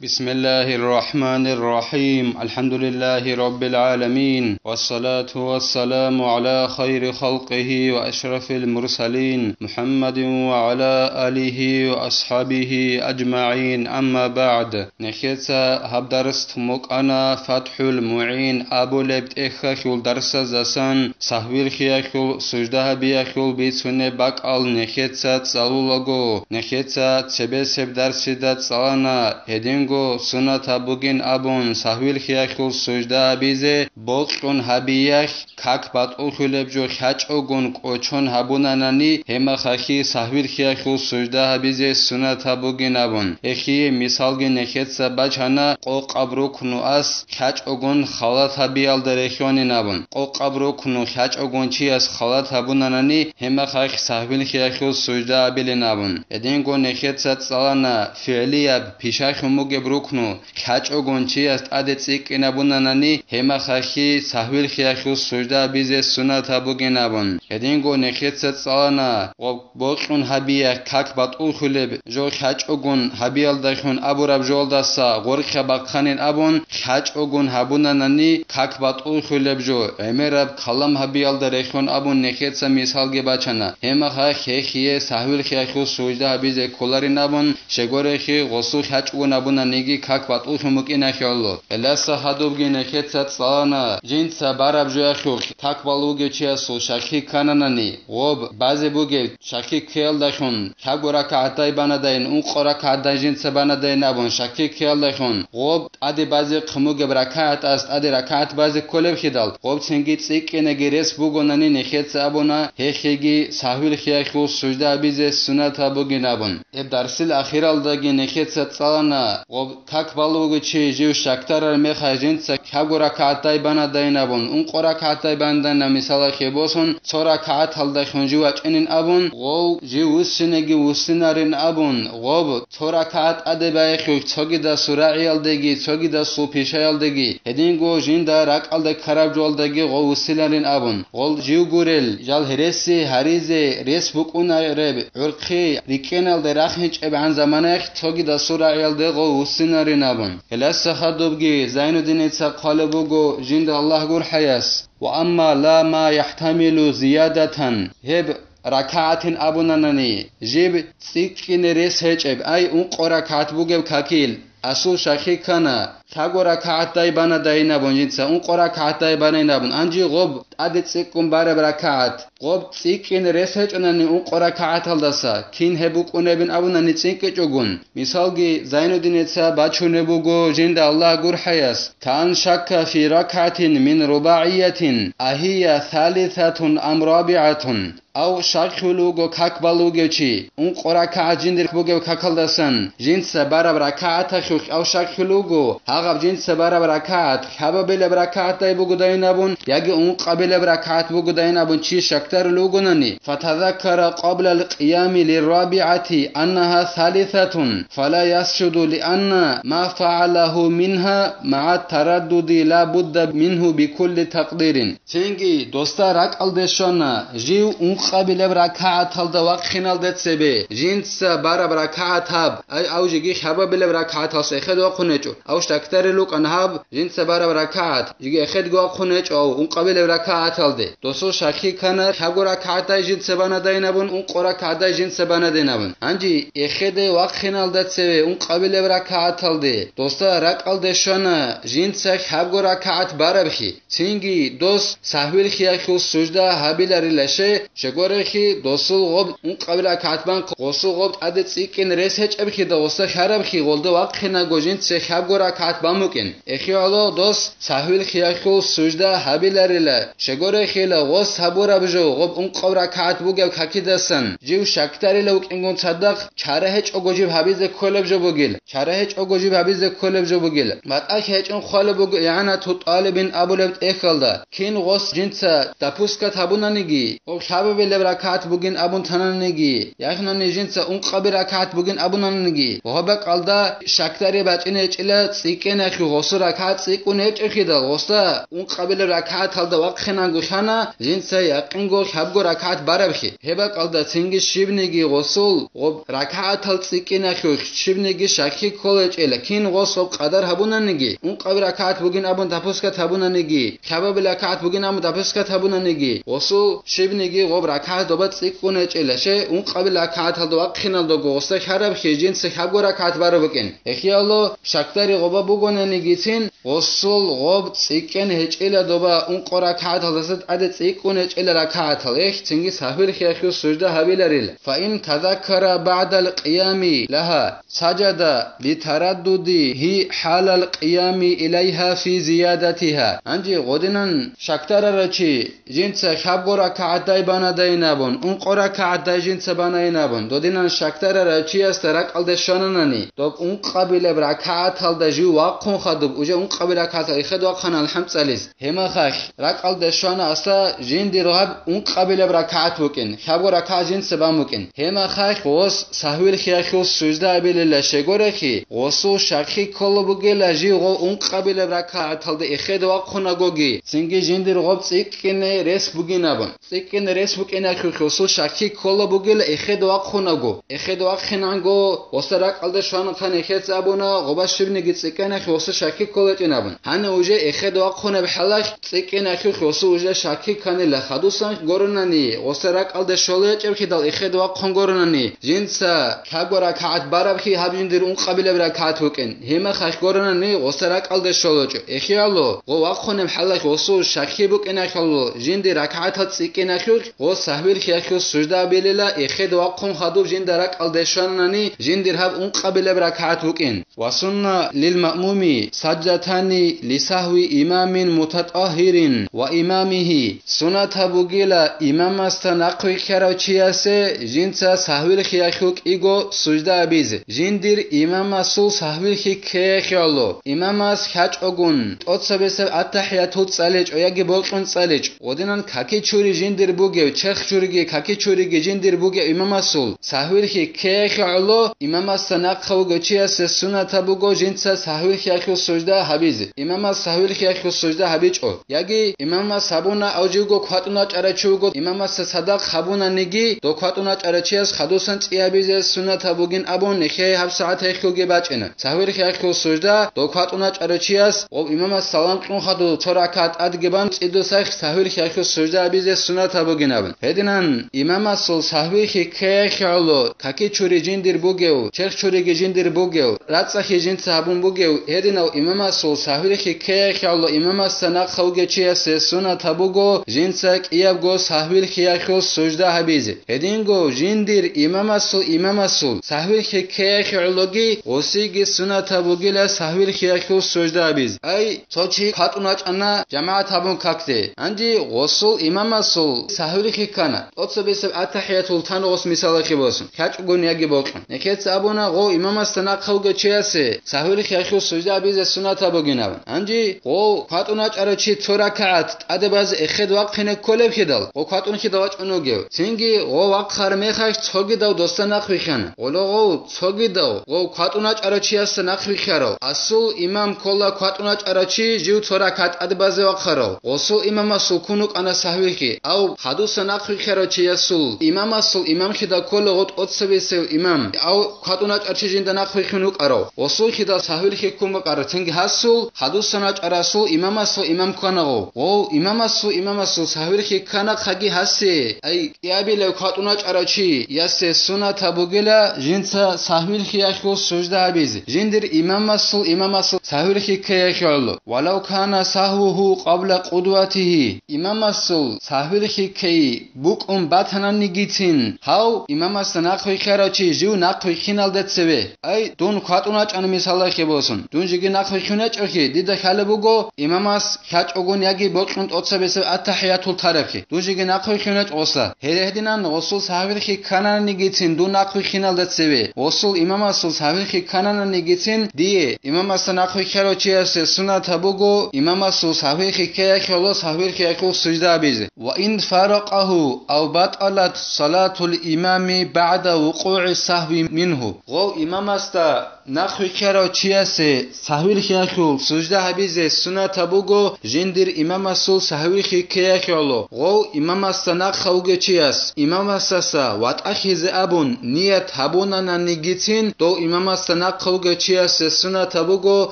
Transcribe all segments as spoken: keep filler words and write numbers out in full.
بسم الله الرحمن الرحيم. الحمد لله رب العالمين. والصلاة والسلام على خير خلقه وأشرف المرسلين محمد وعلى آله وأصحابه أجمعين. أما بعد. Нехеца гьаб дарс мукӀана ФатхӀул МугӀин абулеб тӀехьалъул дарсаздасан сагьвилхиялъул, сужда гьабиялъул бицунеб бакӀал нехеца цӀалулаго, нехеца цебесеб дарсида цӀалана, гьединго сунат гьабугин абун, сагьвилхиялъул сужда гьабизе бокьун гьабиялъ как батӀулъулеб жо хьачӀогун кӀочон гьабунанани, гьемахалъи сагьвилхиялъул сужда гьабизе сунат гьабугин абун. Эхие мисалги нехеца бачана къокъаб рукну ас хьачӀогун халат гьабиялда рехьонин абун. Къокъаб рукну хьачӀогун чияс халат гьабунанани, гьемахалъ сагьвилхиялъул сужда гьабилин абун. Гьединго нехеца цӀалана фигӀлияб пишахьун бугеб рукну хьачӀогун чияс тӀаде цӀикӀкӀинабунанани, гьемахалъи сагьвилхиялъул сужда гьабизе сунат гьабугин абун. Гьединго нехеца цӀалана ва бокьун гьабиялъ как батӀулъулеб жо хьачӀогун гьабиялдалъун абураб жоялдаса гъоркьа бахъанин абун, хьачӀогун гьабунанани как батӀулъулеб жо, гӀемераб калам гьабиялда рехьон абун нехеца мисалги бачана. Гьемахалъ гьехие сагьвилхиялъул сужда гьабизе кколарин абун, щегорехи гъосул хьачӀогун абунаниги как батӀулъун букӀиналъе гӀоло. Гьелдаса гьадубги нехеца цӀалана, жинца бараб жоялъулъ как балугев чиясул щакки ккананани, гъоб базе бугев щакки ккеялдалъун, лъабго ракагӀатдай банадайин, ункъо ракагӀатдай жинца банадайин абун щакки ккеялдалъун, гъоб тӀаде базе хъумугеб ракагӀатас тӀаде ракагӀат базе кколебхидал, гъоб цинги цӀикӀкӀинеги рес бугонани нехеца абуна, гьехиги сагьвилхиялъул сужда гьабизе сунат гьабугин абун. Гьеб дарсил ахиралдаги нехеца цӀалана, гъоб как балугев чи жив щакдарараб мехалъ жинца лъабго ракагӀатдай банадайин абун, ункъо ракагӀатдай банадайин абун мисалалъе босун, цо ракагӀаталдалъун жив вачӀинин абун, гъов жив вуссинеги вуссинарин абун, гъоб цо ракагӀат тӀаде байхьулъ цогидасул рагӀиялдеги, цогидасул пишаялдеги, гьединго жинда ракӀалде ккараб жоялдаги гъов вуссинарин абун, гъол жив гурел, жал гьереси гьаризе рес букӀунареб гӀурхъи рикӀкӀеналде рахинчӀебгӀан заманаялъ цогидасул рагӀиялде гъов вуссинарин абун. Гьелдаса гьадубги Зайнуддиница хъвалеб буго жинда Аллагь гурхӀаяс: «Ва амма ла ма яхӀтамилу зиядатан», гьеб ракагӀатин абунанани, жиб цӀикӀкӀине рес гьечӀеб, ай, ункъо ракагӀат бугеб какил, асул щакки ккана, лъабго ракагӀатдай банадайин абун жинца, ункъо ракагӀатдай банайин абун, гьанже гъоб тӀаде цӀикӀкӀун бараб ракагӀат, гъоб цӀикӀкӀине рес гьечӀонани ункъо ракагӀаталдаса, кин гьеб букӀунебин абунани цӀикӀкӀичӀогун. Мисалги, Зайнуддиница бачунеб буго жинда Аллагь гурхӀаяс: «Каан шакка фи ракагӀатин мин рубагӀиятин, агьия салисатун ам рабигӀатун». Ав щаккулуго как балугев чи, ункъо ракагӀат жиндир бугев какалдасан, жинца бараб ракагӀаталъулъ ав щаккулуго, гьагъаб жинца бараб ракагӀат лъабабилеб ракагӀатдай бугодайин абун, яги ункъабилеб ракагӀат бугодайин абун чи щакдарулев вугонани, фатазаккара къаблал къиями лиррабигӀати аннагьа салисатун, фала ясжуду, лианна ма фагӀалагьу мингьа магӀа тараддуди ла будда мингьу бикулли такъдирин. Цинги досда ракӀалде щвана, жив ункъабилеб ракагӀаталда вахъиналде цебе, жинца бараб ракагӀат гьаб, ай, ав жеги лъабабилеб ракагӀаталъ эхед вахъун гьечӀо, ав щакдарел рукӀан гьаб, жинца бараб ракагӀат, жеги эхедги вахъун гьечӀо, ав ункъабилеб ракагӀаталде. Досул щакки ккана, лъабго ракагӀатдай жинца банадайин абун, ункъо ракагӀатдай жинца банадайин абун. Гьанже эхеде вахъиналда цеве ункъабилеб ракагӀаталде, досда ракӀалде щвана, жинца лъабго ракагӀат барабхъи. Цинги дос сагьвилхиялъул сужда гьабиларилаще, щегорехи досул гъоб ункъабил ракагӀат бан, гъосул гъоб тӀаде цӀикӀкӀин рес гьечӀебхъи, дагъуса хьарабхъи гъолда вахъинаго жинца лъабго ракагӀат бан букӀин. Эхиялъул дос сагьвилхиялъул сужда гьабиларила, щегорехила гъос гьабураб жо гъоб ункъаб ракагӀат бугеб какидасан, жив щакдарила вукӀингун цадахъ чара гьечӀого жиб гьабизе кколеб жо бугил. Чара гьечӀого жиб гьабизе кколеб жо бугила. БатӀа гьечӀун хъвалеб буго игӀанату тӀалибин абулеб тӀехьалда, кин гъос жинца допускат гьабунаниги, гъоб лъабабилеб ракагӀат бугин абун тананиги, яхъинани жинца ункъаби ракагӀат бугин абунаниги, гъоб бакӀалда щакдари бачӀине гьечӀила цӀикӀкӀин цӀикӀкӀинахьу гъосул ракагӀат цӀикӀкӀун гьечӀебхидал, гъосда ункъабилеб ракагӀаталда вахъинанго хана, жинца якъинго лъабго ракагӀат барабхи. Гьеб бакӀалда цинги щибниги гъосул гъоб ракагӀатал цӀикӀкӀинахьу щибниги щакки кколечӀела, кин гъос гъоб къадар гьабунаниги, ункъабил ракагӀат бугин абун допускат гьабунаниги, лъабабил ракагӀат бугин абун допускат гьабунаниги, гъосул щибниги гъоб ракагӀат доба цӀикӀкӀун гьечӀела, щай ункъабил ракагӀаталда вахъиналдаго гъосда хьарабхи жинца лъабго ракагӀат бараб букӀин. Эхияло щакдари гъоба бугонанигицин, гъосул гъоб цӀикӀкӀин гьечӀела доба ункъо ракагӀаталдаса тӀаде цӀикӀкӀун гьечӀела ракагӀатал, эхь, цинги сахӀвил хияхьул сужда гьабиларил. Фаин тазаккара баъдал къиями лагьа сажада литараддудигьи хӀалал къиями илайгьа фи зиядатигьа. Гьанже гъодинан щакдарарав чи, жинца лъабго ракагӀатдай банадайин абун, ункъо ракагӀатдай жинца банайин абун, додинан щакдарарав чиясда ракӀалде щвананани, доб ункъабилеб ракагӀаталда жив вахъун хадуб, уже ункъабил ракагӀатал эхед вахъана алхӀам цӀализ. Гьемахалъ ракӀалде щвана асда жиндир гьаб ункъабилеб ракагӀат букӀин, лъабго ракагӀат жинца бан букӀин. Гьемахалъ гъос сахӀвил хияхьул сужда абилила щегорехи, гъосул щакки ккола бугела жив гъо ункъабилеб ракагӀаталда эхед вахъунагоги, цинги жиндир гъоб цӀикӀкӀине рес бугин абун. ЦӀикӀкӀине рес букӀинахьухъ гъосул щакки ккола бугела эхед вахъунаго. Эхед вахъинанго, гъосда ракӀалде щванахъан эхеца абуна, гъоба щибниги цӀикӀкӀинахьухъ гъосул щакки кколечӀин абун. Гьанив уже эхед вахъунеб хӀалалъ цӀикӀкӀинахьухъ гъосул уже щакки кканила хадусан горунани, гъосда ракӀалде щолечӀебхидал эхед вахъун горунани, жинца лъабго ракагӀат барабхи гьаб жиндир ункъабилеб ракагӀат букӀин. Гьемахалъ горунани гъосда ракӀалде щолочӀо. Эхияло, гъо вахъунеб хӀалалъ гъосул щакки букӀинахьало, жиндир ракагӀатал цӀикӀкӀинахьухъ гъо сахӀвил хияхьул сужда абилила, эхед вахъун хадуб жинда ракӀалде щванани, жиндир гьаб ункъабилеб ракагӀат букӀин. Ва сунна лил маъмуми садждатани ли сахӀви имамин мутатӀагьирин ва имамигьи. Сунат гьабугила имамасда нахъвихьарав чиясе жинца сахӀвил хияхьул кӀиго сужда абизе. Жиндир имамасул сахӀвил хи ккеяхьало, имамас хьачӀогун, тӀоцабесеб аттахӀиятул цӀалечӀо яги бокьун цӀалечӀо. Гъодинан каки чури жиндир бугев, черх чуриги каки чуриги жиндир бугев имамасул сахӀвил хи ккеяхьало, имамасда нахъа вугев чиясе сунат гьабуго жинца сахӀвил хияхьул сужда гьабизе. Имамас сахӀвил хияхьул сужда гьабичӀо. Яги имамас гьабуна, ав живго кватӀун вачӀарав чи вуго, имамасда садакъ гьабунаниги, дов кватӀун вачӀарав чияс хадусан цӀиябизе сунат гьабугин абун, нехее гьаб сагӀат гьехьулги бачӀина. СахӀвил хияхьул сужда, дов кватӀун вачӀарав чияс, гъов имамас салам кьун хадув цо ракагӀат тӀадги бан, цӀидусахъ сахӀвил хияхьул сужда абизе сунат гьабугин абун. Гьединан имамасул сахӀвил хи ккеяхьало, каки чури жиндир бугев, черх чуриги жиндир бугев, рацӀцӀахьи жинца гьабун бугев, гьединав имамасул сахӀвил хи ккеяхьало имамасда нахъа вугев чиясе сунат гьабуго жинца кӀиябго сахӀвил хияхьул сужда гьабизе. Гьединго жиндир имамасул имамасул сахӀвил хи ккеяхьологи гъосиги сунат гьабугила сахӀвил хияхьул сужда гьабизе. Ай, цо чи кватӀун вачӀана жамагӀат гьабун какде. Гьанже гъосул имамасул сахӀвил хи ккана. ТӀоцабесеб аттахӀиятул тан гъос мисалахъе босун, хьачӀогун яги бокьун. Нехеца абуна, гъов имамасда нахъа вугев чиясе сахӀвил хияхьул сужда абизе сунат гьабугин абун. Гьанже гъов кватӀун вачӀарав чи цо ракагӀат тӀаде базе эхед вахъине кколебхидал, гъов кватӀунхида вачӀун вугев. Цинги гъов вахъараб мехалъ цогидав досда нахъ вихьана. Гъоло гъов цогидав, гъов кватӀун вачӀарав чиясда нахъ вихьарав. Асул имам ккола кватӀун вачӀарав чи жив цо ракагӀат тӀаде базе вахъарав. Гъосул имамасул ккун вукӀана сахӀвил хи. Ав хадуса нахъ вихьарав чиясул имамасул имамхида ккола гъо тӀоцабесев имам. Ав кватӀун вачӀарав чи жинда нахъ вихьун вукӀарав. Гъосулхида сахӀвил хи ккун букӀарав. Цинги гьасул хадусан вачӀарасул имамасул имам ккана гъов. Гъов имамасул имамасул сахӀвил хи ккана хъаги гьасе. Ай, кӀиабилев кватӀун вачӀарав чиясе сунат гьабугила жинца сахӀвил хияхьул сужда гьабизе, жиндир имамасул имамасул сахӀвил хи ккеяхьало. Валав кана сахӀвугьу къабла къудватигьи. Имамасул сахӀвил хи ккей букӀун батананигицин, гьав имамасда нахъ вихьарав чи жив нахъ вихьиналда цеве. Ай, дун кватӀун вачӀана мисалахъе босун. Дун жеги нахъ вихьун вачӀавхи, дида хьалеб буго, имамас хьачӀогун яги бокьун тӀоцабесеб аттахӀиятул тарабхи. Дун жеги нахъ вихьун вачӀ гъосда. Гьединан гъосул сахӀвил хи ккананигицин дун нахъ вихьиналда цеве. Гъосул имамасул сахӀвил хи ккананигицин дие, имамасда нахъ вихьарав чиясе сунат гьабуго, имамасул сахӀвил хи ккеяхьало сахӀвил хияхьул сужда абизе. Ва ин фаракъагьу ав батӀалат салатул имами баъда вукъугӀи сахӀви мингьу. Гъов имамасда Нахъвилълъарав чиясе сагьвилъиялъул сужда гьабизе суннатаб буго жиндир имамасул сагьвилъи ккеялъе гӀоло. Гъов имамасда нахъа вугев чияс, имамасдаса ватӀалъизе абун ният гьабунананигицин, дов имамасда нахъа вугев чиясе суннатаб буго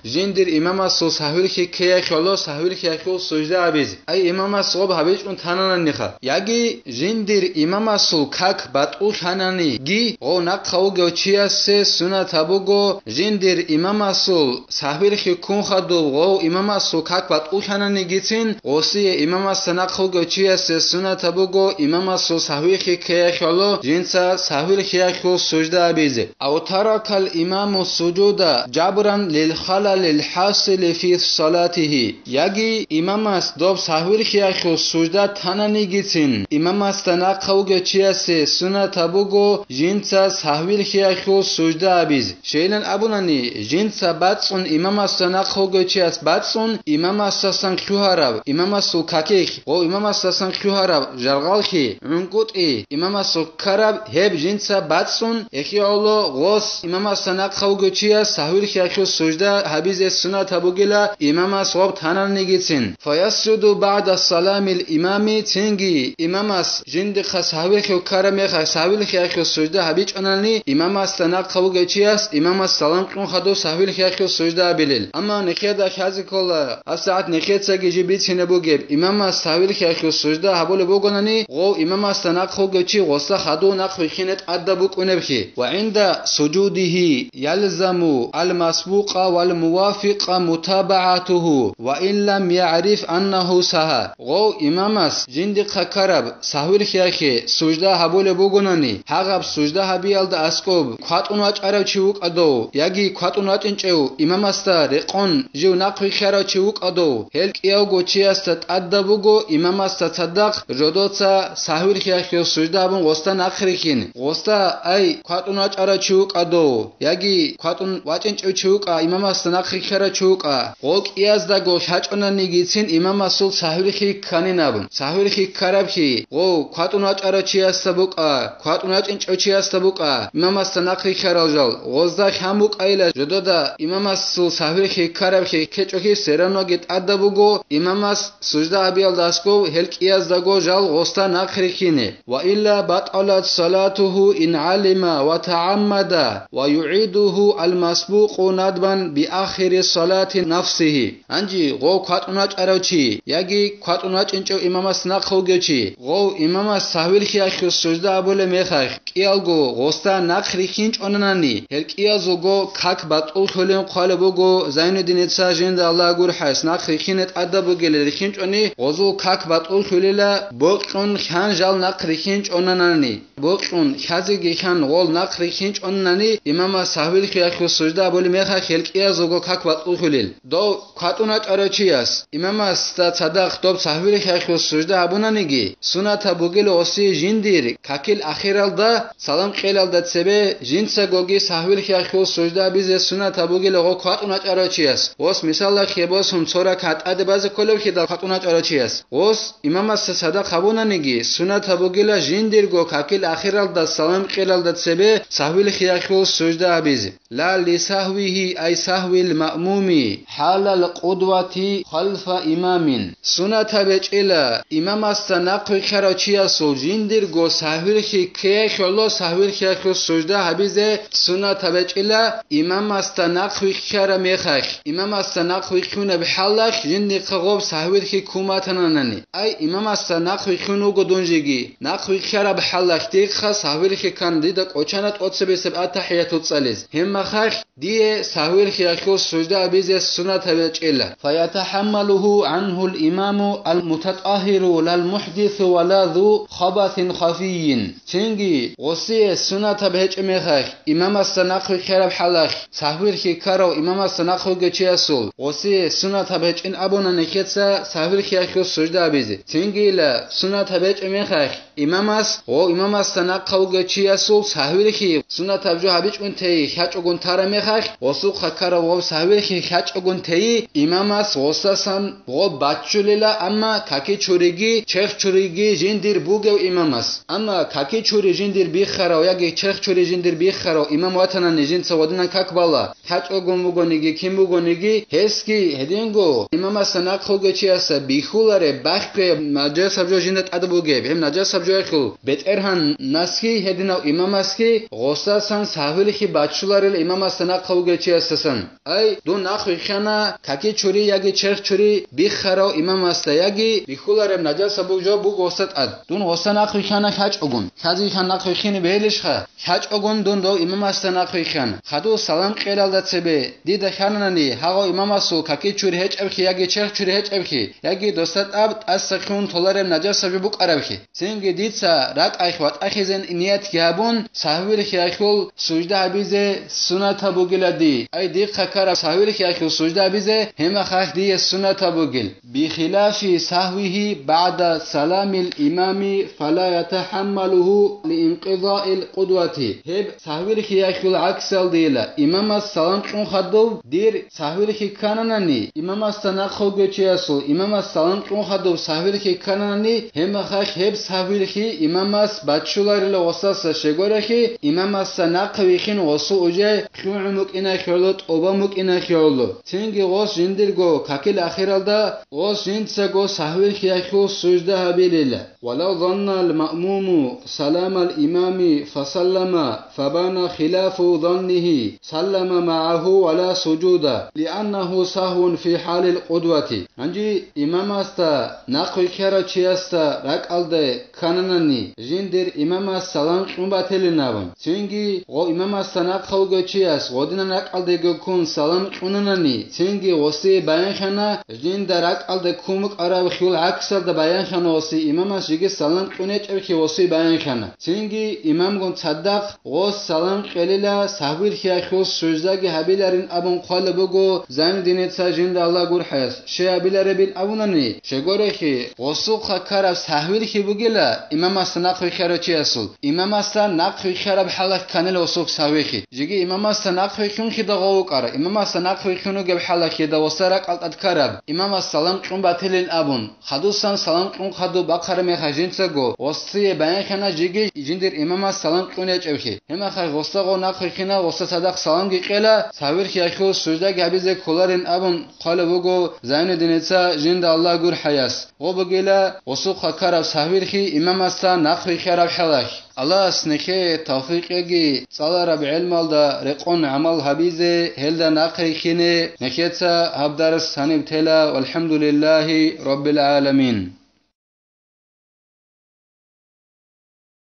жиндир имамасул сагьвилъи ккеялъе гӀоло сагьвилъиялъул сужда гьабизе. Ай имамас гъоб гьабичӀун танананиха. Яги жиндир имамасул как батӀулъананиги, гъов нахъа вугев чиясе суннатаб буго, жиндир имамасул сагьвилъи ккун хадуб гъов имамасул как батӀулъананигицин, гъосие имамасда нахъа вугев чиясе суннатаб буго имамасул сагьвилъи ккеялъе гӀоло жинца сагьвилъиялъул сужда гьабизе. Ав таракал имаму сужуда жабран лил халалил хасили фи салатихи. Яги имамас доб сагьвилъиялъул сужда тананигицин, имамасда нахъа вугев чиясе суннатаб буго жинца сагьвилъиялъул сужда гьабизе. Щайилан абунани, жинца бацӀцӀун имамасда нахъа вугев чияс бацӀцӀун, имамасдасан лъугьараб, имамасул какилъ, гъов имамасдасан лъугьараб жаргъаллъи, гӀункӀутӀи, имамасул ккараб гьеб жинца бацӀцӀун, гьелъие гӀоло гъос имамасда нахъа вугев чияс сагьвилъиялъул сужда гьабизе суннатаб бугила имамас гъоб тананигицин. Фаясжуду багӀда саламил имами, цинги имамас жиндихъа сагьвилъи ккараб мехалъ сагьвилъиялъул сужда гьабичӀонани, имамасда нахъа вугев чияс имамас салам кьун хадуб сагьвилъиялъул сужда гьабилел. Амма нехеда лъазе ккола, ГьабсагӀат нехецаги жиб бицине бугеб, имамас сагьвилъиялъул сужда гьабулеб бугонани, гъов имамасда нахъа вугев чи гъосда хадув нахъ вихьине тӀадаб букӀунеблъи. Ва гӀинда сужудихи ялзаму ал-масбукъа вал-мувафикъа мутабагӀатуху ва ин лам ягӀриф аннагьу сагьа. Гъов имамас жиндихъа ккараб сагьвилъиялъе сужда гьабулеб бугонани, гьагъаб сужда гьабиялда аскӀоб кватӀун вачӀарав чи вукӀадав яги кватӀун вачӀинчӀев имамасда рекъон жив нахъ вихьарав чи вукӀадав, гьел кӀиявго чиясда тӀадаб буго имамасда цадахъ жодоца сагьвилъиялъе сужда гьабун гъосда нахъ рихьине. Гъосда, ай, кватӀун вачӀарав чи вукӀадав яги кватӀун вачӀинчӀев чи вукӀа, имамасда нахъ рихьарав чи вукӀа, гъо кӀияздаго лъачӀонанигицин имамасул сагьвилъи кканин абун. Сагьвилъи ккараблъи, гъов кватӀун вачӀарав чиясда букӀа, кватӀун вачӀинчӀев чиясда букӀа, имамасда нахъ рихьарал жал, гъозда лъан букӀайила жодода имамасул сагьвилъи ккараблъи ккечӀолъи, все равноги тӀадаб буго имамас сужда гьабиялда аскӀов гьел кӀияздаго жал гъосда нахъ рихьине. Ва илла батӀалат салатуху ин гӀалима ва тагӀаммада ва югӀидуху ал-масбукъу надбан биахири салати нафсихи. Гьанже гъов кватӀун вачӀарав чи яги кватӀун вачӀинчӀев имамас нахъа вугев чи, гъов имамас сагьвилъиялъул сужда абулеб мехалъ, кӀиялго гъосда нахъ рихьинчӀонанани, гьел кӀиязулго как батӀуллъулин хъвалеб буго Зайнуддиница, жинда Аллагь гурхӀас, нахъ рихьине тӀадаб бугел рихьинчӀони, гъозул как батӀуллъулила бокьун хъан жал нахъ рихьинчӀонанани. Бокьун хъазеги хъан гъол нахъ рихьинчӀонани, имамас сагьвилъиялъул сужда абулеб мехалъ гьел кӀиязулго как батӀуллъулел. Дов кватӀун вачӀарав чияс, имамасда цадахъ доб сагьвилъиялъул сужда гьабунаниги, суннатаб бугила гъосие жиндир какил ахиралда салам кьелалда цебе жинцагоги сагьвилъиялъул сужда гьабизе суннатаб бугила гъо кватӀун вачӀарав чияс. Гъос мисалалъе босун цо ракагӀат тӀаде базе кколеблъидал кватӀун вачӀарав чияс. Гъос имамасда цадахъ гьабунаниги, суннатаб бугила жиндирго какил ахиралда салам кьелалда цебе сагьвилъиялъул сужда гьабизе. Ла ли сагьвихи ай сагьвил маъмуми хӀалал къудвати халфа имамин. Суннатаб гьечӀила имамасда нахъ вихьарав чиясул жиндирго сагьвилъи ккеялъе гӀоло сагьвилъиялъул сужда гьабизе, суннатаб гьечӀила имамасда нахъ вихьараб мехалъ, имамасда нахъ вихьунеб хӀалалъ жиндихъа гъоб сагьвилъи ккун батананани. Ай, имамасда нахъ вихьун вуго дун жеги, нахъ вихьараб хӀалалъ дихъа сагьвилъи ккана, дида кӀочана тӀоцебесеб аттахӀияту цӀализ. Гьеб мехалъ дие сагьвилъиялъул сужда абизе суннатаб гьечӀила. ФаятахӀаммалуху гӀанхул имаму ал-мутатӀагьиру лал мухӀдису ва ла зу хабасин хафийин. Цинги гъосие суннатаб гьечӀеб мехалъ, имамасда нахъ вихьараб хӀалалъ, сагьвилъи ккарав имамасда нахъ вугев чиясул, гъосие суннатаб гьечӀин абуна нехеца сагьвилъиялъул сужда абизе. Цингила суннатаб гьечӀеб мехалъ, имамас, гъов имамасда нахъа вугев чиясул сагьвилъи, суннатаб жо гьабичӀун тей хьачӀогун тараб мехалъ, гъосухъа ккарав гъов сагьвилъи хьачӀогун тей, имамас гъосасан гъоб баччулила, амма каки чуриги, черх чуриги жиндир бугев имамас. Амма каки чури жиндир биххарав яги черх чури жиндир биххарав имам ватанани жинца гъодинан как бала, хьачӀогун вугониги, кин бугониги, гьесги гьединго имамасда нахъа вугев чиясда бихьулареб, бахъияб, нажасаб жо жинда тӀад бугеб, гьеб нажасаб жоялъул бетӀергьанасги гьединав имамасги гъосасан сагьвилъи баччуларел имамасда нахъа вугев чиясдасан. Ай, дун нахъ вихьана каки чури яги черх чури биххарав имамасда яги бихьулареб нажасаб жо буго гъосда тӀад. Дун гъосда нахъ вихьана хьачӀогун. Хьазе вихьана нахъ вихьине бегьилищха? ХьачӀогун дун дов имамасда нахъ вихьана. Хадув салам кьелалда цебе дида хьананани, гьагъав имамасул каки чури гьечӀебхъи яги черх чури гьечӀебхъи, яги досда тӀад тӀаса хьун толареб нажасаб жо букӀарабхъи. Цинги дица ракӀалъ ватӀахъизе ниятги гьабун, сагьвилъиялъул сужда гьабизе суннатаб бугила ди. Ай, дихъа ккараб сагьвилъиялъул сужда гьабизе, гьеб мехалъ дие суннатаб бугил. بخلاف سهوه بعد سلام الإمام فلا يتحمله لانقضاء القدوة. Гьеб сагьвилъиялъул гӀаксалдила, имамас салам кьун хадув дир сагьвилъи ккананани, имамасда нахъа вугев чиясул имамас салам кьун хадув сагьвилъи ккананани, гьеб мехалъ гьеб сагьвилъи имамас баччуларила гъосаса щегорехи, имамасда нахъа вихьин гъосул уже хъугӀун букӀинахъе гӀоло, тӀоба букӀинахъе гӀоло. Цинги гъос жиндирго какил ахиралда гъос жинцаго сагьвилъиялъул сужда гьабилила. ولو ظن المأموم سلام الإمام فسلم فبان خلاف ظنه سلم معه ولا سجود، لأنه سهو في حال القدوة. Гьанже имамасда нахъ вихьарав чиясда ракӀалде ккананани, жиндир имамас салам кьун батилин абун, цинги гъо имамасда нахъа вугев чияс гъодинан ракӀалдего ккун салам кьунанани, цинги гъосие баянхьана, жинда ракӀалде ккун букӀараб хьул гӀаксалда баянхьана гъосие имамас жеги салам кьун гьечӀебхъи гъосие баянхьана. Цинги имамгун цадахъ гъос салам кьелила сагьвилъиялъул суждаги гьабиларин абун хъвалеб буго Зайнуддиница жинда Аллагь гурхӀаяс. Щай гьабиларебин абунани, щегорехи, гъосухъа ккараб сагьвилъи бугила имамасда нахъ вихьарав чиясул. Имамасда нахъ вихьараб хӀалалъ кканила гъосухъ сагьвилъи. Жеги имамасда нахъ вихьунхъида гъов вукӀара, имамасда нахъ вихьун вугеб хӀалалъ гьеда гъосда ракӀал тӀад ккараб, имамас салам кьун батилин абун. Хадусан салам кьун хадуб бахъараб мехалъ жинцаго гъосие баянхьана жеги жиндир имамас салам кьун гьечӀебхъи. Гьеб мехалъ гъосда гъов нахъ вихьина гъосда цадахъ саламги кьела, сагьвилъиялъул суждаги гьабизе кколарин абун хъвалеб буго Зайнуддиница жинда Аллагь гурхӀаяс. Гъо бугила гъосухъа ккараб сагьвилъи имамасда нахъ вихьараб хӀалалъ. Аллагьас нехее тавфикъ яги, цӀалараб гӀелмалда рекъон гӀамал гьабизе, гьелда нахъ рихьине. Нехеца гьаб дарс гьаниб тела. ВалхӀамдулиллагьи раббил гӀаламин.